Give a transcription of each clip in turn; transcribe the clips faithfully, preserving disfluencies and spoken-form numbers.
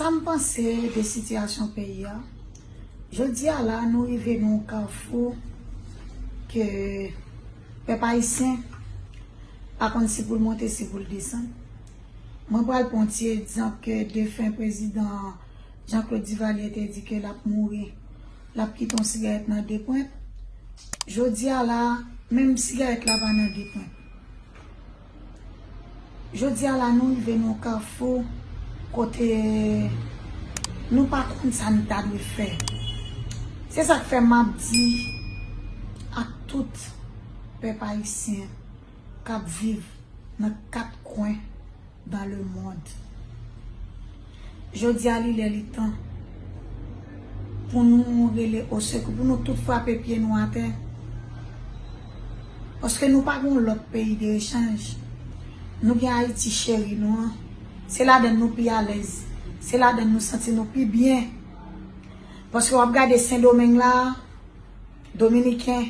Sa m panse de sitiyasyon peyi a? Jodi a la, nou rive nan yon kafou ke pèp ayisyen pa konn si pou l monte, si pou l desann. Mwen pral pran yon ti egzanp ke defen prezidan Jean Claude Duvalier te di ke l ap mouri, l ap kite yon sigarèt nan de pwent. Jodi a la, menm sigarèt la pa nan de pwent. Jodi a la, nou rive nan yon kafou kote nou pa konn sa n ta dwe fè. Se sa k fè m ap di ak tout pèp ayisyen k ap viv nan kat kwen dans le monde. Jodi a, li lè, li tan pou nou rele osekou, pou nou tout frape pye nou atè. Paske nou pa gen yon lòt peyi de echanj. Nou gen Ayiti cheri nou an. Se ladan l nou pi alèz. Se ladan l nou santi nou pi byen. Paske w ap gade Sendomeng la, Dominiken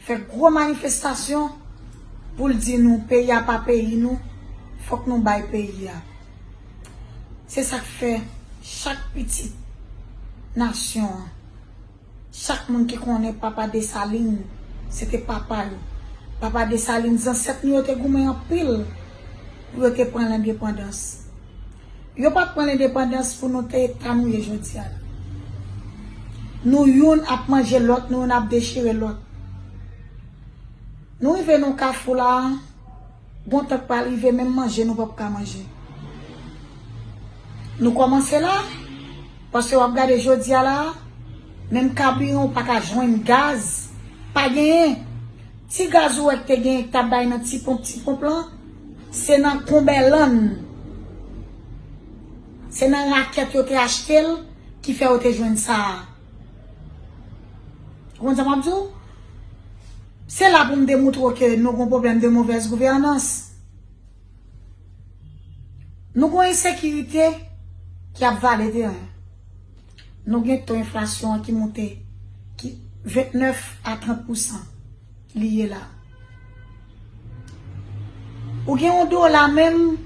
fè gwo manifestasyon pou l di nou peyi a pa peyi nou, fòk nou bay peyi a. Se sa k fè chak pitit nasyon an, chak moun ki konnen papa Desalin, se te papa yo. Papa Desalin, zansèt nou yo te goumen anpil pou yo te pran lendepandans. Yo pa t pran lendepandans pou nou te eta nou ye jodi a la. Nou youn ap manje lòt, nou youn ap dechire lòt. Nou rive nan kafou la, bon tan k pral rive, menm manje nou p ap ka manje. Nou kòmanse la, paske w ap gade jodi a la, menm kabiran ou pa ka jwenn gaz, pa genyen. Ti gaz ou wè k te genyen k t ap bay nan ti ponp, ti ponp lan, se nan konbèlann, se nan rakèt yo te achte l ki fè yo te jwenn sa a. Ou konn sa m ap di w? Se la pou m te moutre w ke nou gon pwoblèm de movèz gouvènans. Nou gon ensekirite ki ap vale teren. Nou gen to enflasyon an ki monte, ki vennèf a trant pousan li ye la. Ou gen yon dola menm,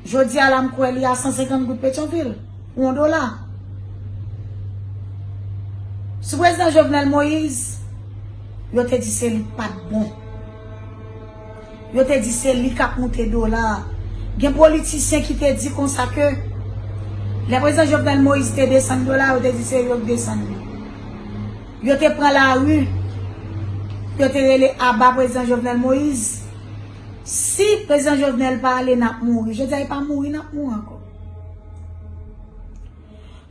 jodi a la m kwè li a san senkant goud Petyonvil, pou yon dola. Sou prezidan Jovenel Moïse, yo te di se li k pa t bon. Yo te di se li k ap moute dola a. Gen politisyen ki te di konsa ke lè prezidan Jovenel Moïse te desann dola a, yo te di se yo k desann li. Yo te pran lari, yo te rele aba prezidan Jovenel Moïse. Si prezidan Jovenel pa ale, n ap mouri. Jodi a, li pa mouri, n ap mouri ankò.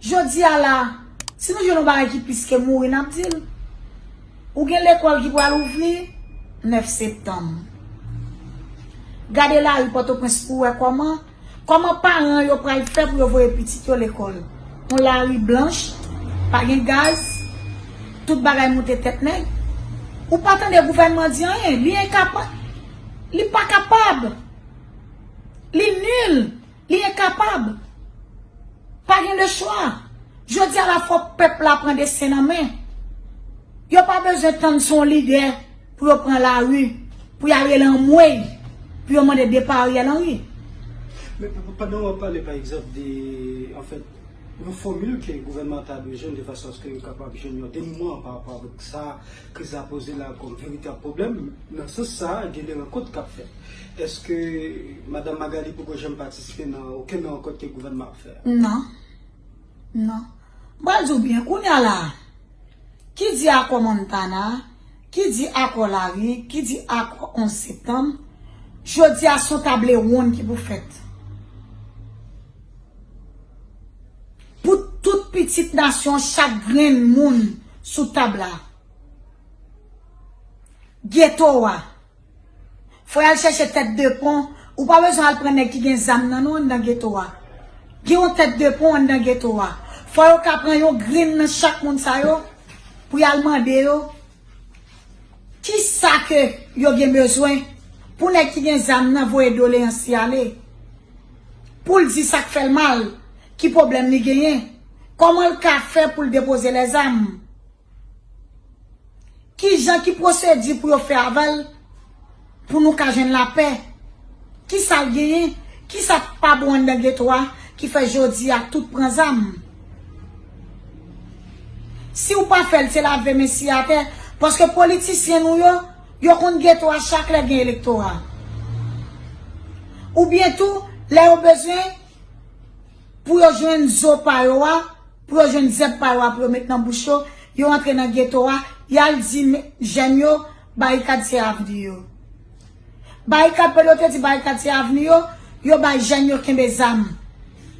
Jodi a la, si nou jwenn yon bagay ki plis ke mouri, n ap di l. Ou gen lekòl ki pral ouvri nèf septanm. Gade lari Pòtoprens pou w wè kòman, kòman paran yo pral fè pou yo voye pitit yo lekòl. Yon lari blanch, pa gen gaz, tout bagay moute tèt nèg. Ou pa tande gouvènman di anyen, li enkapa-, li pa kapab. Li nil, li enkapab. Pa gen lechwa. Jodi a la, fò pèp la pran desten nan men. Yo pa bezwen tann se yon lidè pou yo pran lari, pou y al rele anmwey, pou yo mande depa Ariel Henry. Men p-, p-, pandan w ap pale, pa egzanp, de, anfèt, yon fòmil ke gouvènman an ta dwe jwenn de fason aske yo kapab jwenn yon denouman pa rapò avèk sa kriz la poze la kòm veritab pwoblèm. Nan sans sa a, gen de rankont k ap fèt. Èske Madanm Magalie poko janm patisipe nan okenn rankont ke gouvènman ap fè a? Non. Non. M pral di w byen, kounye a la, ki di akò Montana, ki di akò lari, ki di akò onz septanm, jodi a se yon table wonn ki pou fèt. Pou tout pitit nasyon, chak grenn moun sou tab la. Geto a. Fò y al chèche tèt de pon. Ou pa bezwen al pran nèg ki gen zam nan non anndan geto a. Gen yon tèt de pon anndan geto a. Fò yo ka pran yon grenn nan chak moun sa yo pou y al mande yo kisa ke yo gen bezwen pou nèg ki gen zam nan voye doleyans li ale. Pou l di sa k fè l mal, ki pwoblèm li genyen, kòman l ka fè pou l depoze lèzam. Kijan, ki pwosedi pou yo fè avè l, pou nou ka jwenn lapè? Kisa l genyen? Kisa k pa bon anndan geto a? ki fè jodi a tout pran zam. Si w pa fè l, se lave men si atè, paske politisyen nou yo, yo konn geto a chak lè gen elektora. Oubyen tou, lè yo bezwen, pou yo jwenn zo pa yo a, pou yo jwenn zèb pa yo a, pou yo met nan bouch yo, yo antre nan geto a, y al di me-, jèn yo, barikad se avni yo. Barikad, pè yo te di barikad se avni yo, yo bay jèn yo kenbe zam.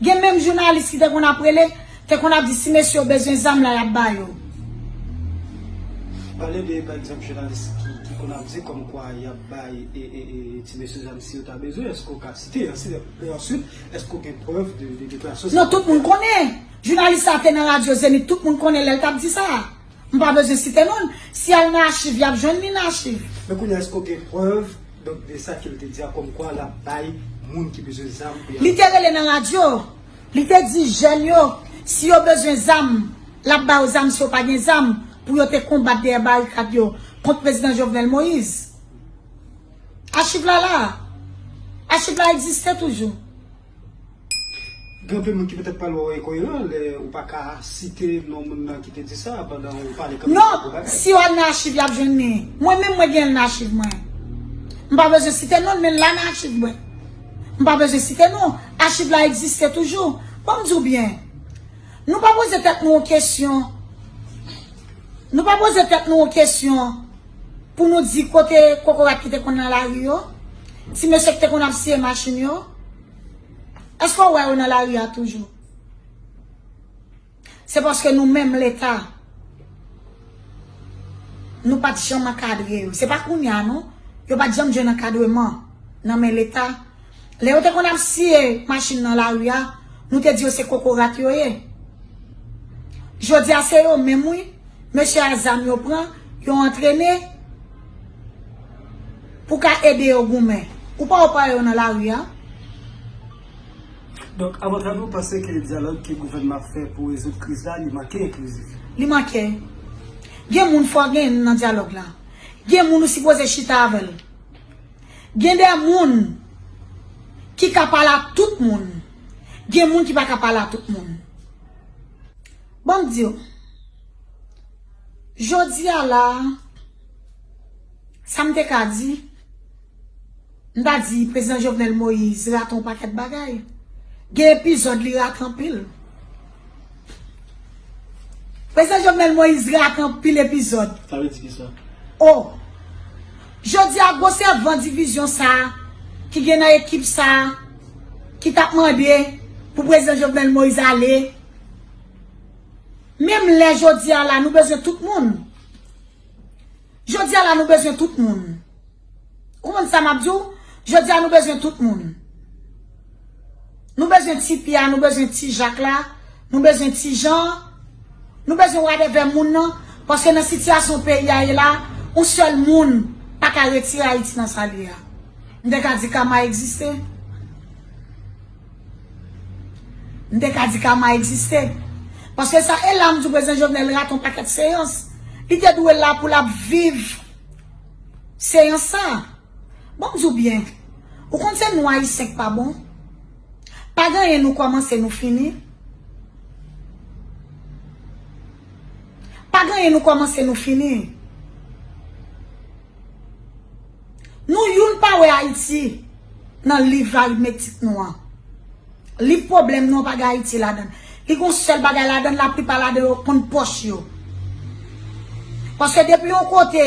Gen menm jounalis ki te konn ap rele, te konn ap di si mesye yo bezwen zam la, y ap ba yo. Pale de, pa egzanp, jounalis ki, ki konn ap di kòmkwa y ap bay e, e, e, ti mesye zam si yo ta bezwen, èske w ka site, answit, èske w gen prèv de, de deklarasyon sa? Non, tout moun konnen. Jounalis sa te nan radyo Zenith, tout moun konnen lè l t ap di sa. M pa bezwen site non l. Si y al nan achiv, y ap jwenn li nan achiv. Men kounye a, èske w gen prèv, donk, de sa ke l te di a, kòmkwa l ap bay moun ki bezwen zam pou y al? Li te rele nan radyo. Li te di jèn yo, si yo bezwen zam, l ap ba yo zam si yo pa gen zam, pou yo te konbat dèyè barikad yo kont prezidan Jovenel Moïse. Achiv la la. Achiv la egziste toujou. Gen anpil moun ki petèt pral wè w enkoyeran lè ou pa ka site non moun nan ki te di sa pandan ou pale kanmenm de gwo bagay. Non, si w al nan achiv, y ap jwenn li. Mwen menm, mwen gen l nan achiv mwen. M pa bezwen site non l, men l la nan achiv mwen. M pa bezwen site non. Achiv la egziste toujou. Ban m di w byen. Nou pa poze tèt nou yon kesyon. Nou pa poze tèt nou yon kesyon pou nou di kote kokorat ki te konn nan lari yo, ti mesye ki te konn ap siye machin yo. Èske w wè yo nan lari a toujou? Se paske nou menm Leta, nou pa t janm ankadre yo. Se pa kounye a non, yo pa t janm jwenn ankadreman nan men Leta. Lè yo te konn ap siye machin nan lari a, nou te di yo se kokorat yo ye. Jodi a se yo menm wi, mesye a zam yo pran, yo antrene pou ka ede yo goumen. Ou pa wè pa yo nan lari a? Donk, avantaj ou panse ke dyalòg ke gouvènman ap fè pou rezoud kriz la, li manke enklizif? Li manke. Gen moun fò gen nan dyalòg la. Gen moun ou sipoze chita avè l. Gen de moun ki ka pale a tout moun. Gen moun ki pa ka pale a tout moun. Ban m di w, jodi a la, sa m te ka di, m ta di prezidan Jovenel Moïse rate yon pakèt bagay. Gen epizòd li rate anpil. Prezidan Jovenel Moïse rate anpil epizòd. Sa vle di kisa? Oh! Jodi a gwosè van divizyon sa a ki gen nan ekip sa a ki t ap mande pou prezidan Jovenel Moïse ale. Menm lè jodi a la nou bezwen tout moun. Jodi a la nou bezwen tout moun. Ou konprann sa m ap di w? Jodi a nou bezwen tout moun. Nou bezwen Ti Pya, nou bezwen Ti Jak la, nou bezwen Ti Jan, nou bezwen wadèvè moun nan, paske nan sitiyasyon peyi a ye la, yon sèl moun pa ka retire Ayiti nan sa l ye a. M te ka di kama egziste. M te ka di kama egziste. Paske sa e la m di w prezidan Jovenel rate yon pakèt seyans. Li te dwe la pou l ap viv seyans sa. Ban m di w byen, ou konn se nou Ayisyen k pa bon. Pa gen anyen nou kòmanse nou fini. Pa gen anyen nou kòmanse nou fini. Nou youn pa wè Ayiti nan liv aritmetik nou an. Liv pwoblèm nou an pa gen Ayiti ladan l. Li gen yon sèl bagay ladan l, laplipa ladan yo konn pòch yo. Paske depi yon kote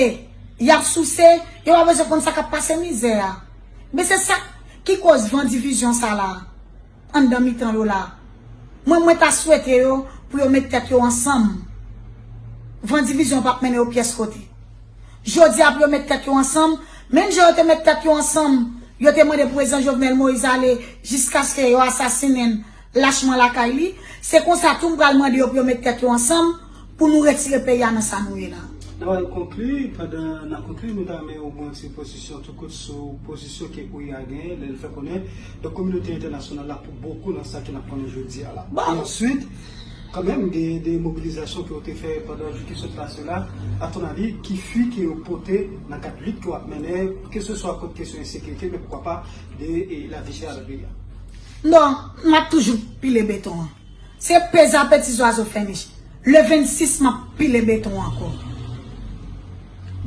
y ap souse, yo pa bezwen konn sa k ap pase mizè a. Men se sa ki koz van divizyon sa la anndan mitan yo la. Mwen, mwen ta swete yo pou yo met tèt yo ansanm. Van divizyon p ap mennen yo pyès kote. Jodi a pou yo met tèt yo ansanm, menm jan yo te met tèt yo ansanm, yo te mande prezidan Jovenel Moïse ale jiskaske yo asasinen l lachman lakay li, se konsa tou m pral mande yo pou yo met tèt yo ansanm pou nou retire peyi a nan sa nou ye la. N ap konkli, pandan n ap konkli, nou ta renmen ou gen yon ti pozisyon tou kout sou pozisyon ke O E A genyen, lè l fè konnen, donk, kominote entènasyonal la pou bokou nan sa ke n ap konnen jodi a la. E answit, kanmenm, gen de mobilizasyon ke w te fè pandan jou ki sot pase la, a ton avi, ki fwi ke yo pote nan kad lit ke w ap mennen, keseswa kont kesyon ensekirite, men poukwa pa de, e, lavi chè a nan peyi a? Non, m ap toujou pile beton an. Se peza peti zwazo fè nich. Le vennsis, m ap pile beton an ankò.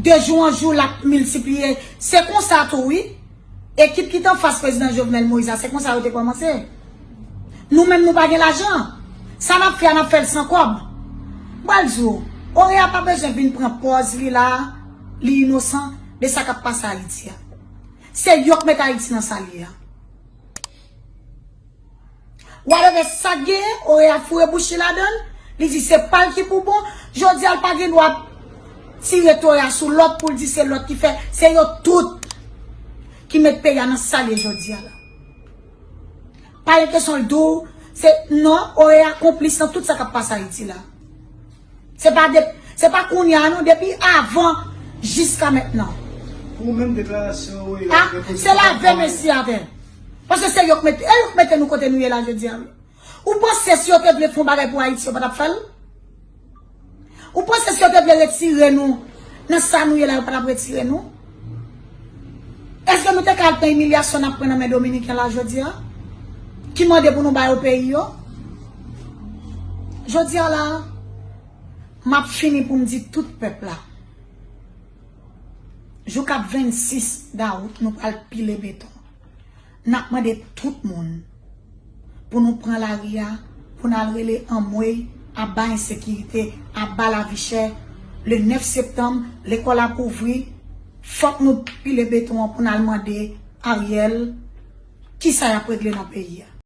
De jou an jou, l ap miltipliye. Se konsa tou, wi. Ekip ki t anfas prezidan Jovenel Moïse la, se konsa yo te kòmanse. Nou menm, nou pa gen lajan. Sa n ap fè a, n ap fè l san kòb. M pral di w, Orea pa bezwen vin pran pòz li la, li inosan de sa k ap pase Ayiti a. Se yo k met Ayiti nan sa l ye a. Whatever sa k genyen, Orea foure bouch li ladan l, li di se pa l ki pou bon. Jodi a, l pa gen dwa tire toya sou lòt pou l di se lòt ki fè. Se yo tout ki met peyi a nan sa l ye jodi a la. Pa gen kesyon l di w, se non, Orea konplis nan tout sa k ap pase Ayiti la. Se pa de, se pa kounye a non, depi avan jiska mentnan. Pou ou menm deklarasyon Orea, ah, se lave mesye atè. Paske se yo k mete, e yo k mete nou kote nou ye la jodi a, wi. Ou panse si yo te vle fè yon bagay pou Ayiti, yo pa t ap fè l? Ou panse si yo te vle retire nou nan sa nou ye la, yo pa t ap retire nou? Èske nou te ka al pran imilyasyon n ap pran nan men Dominiken la jodi a? Ki mande pou nou ba yo peyi yo? Jodi a la, m ap fini pou m di tout pèp la. Jou k ap vennsis dawout, nou pral pile beton. N ap mande tout moun pou nou pran lari a, pou n al rele anmwey, aba ensekirite, aba lavi chè. Le nèf septanm, lekòl ap ouvri. Fòk nou pile beton an pou n al mande Ariel kisa y ap regle nan peyi a.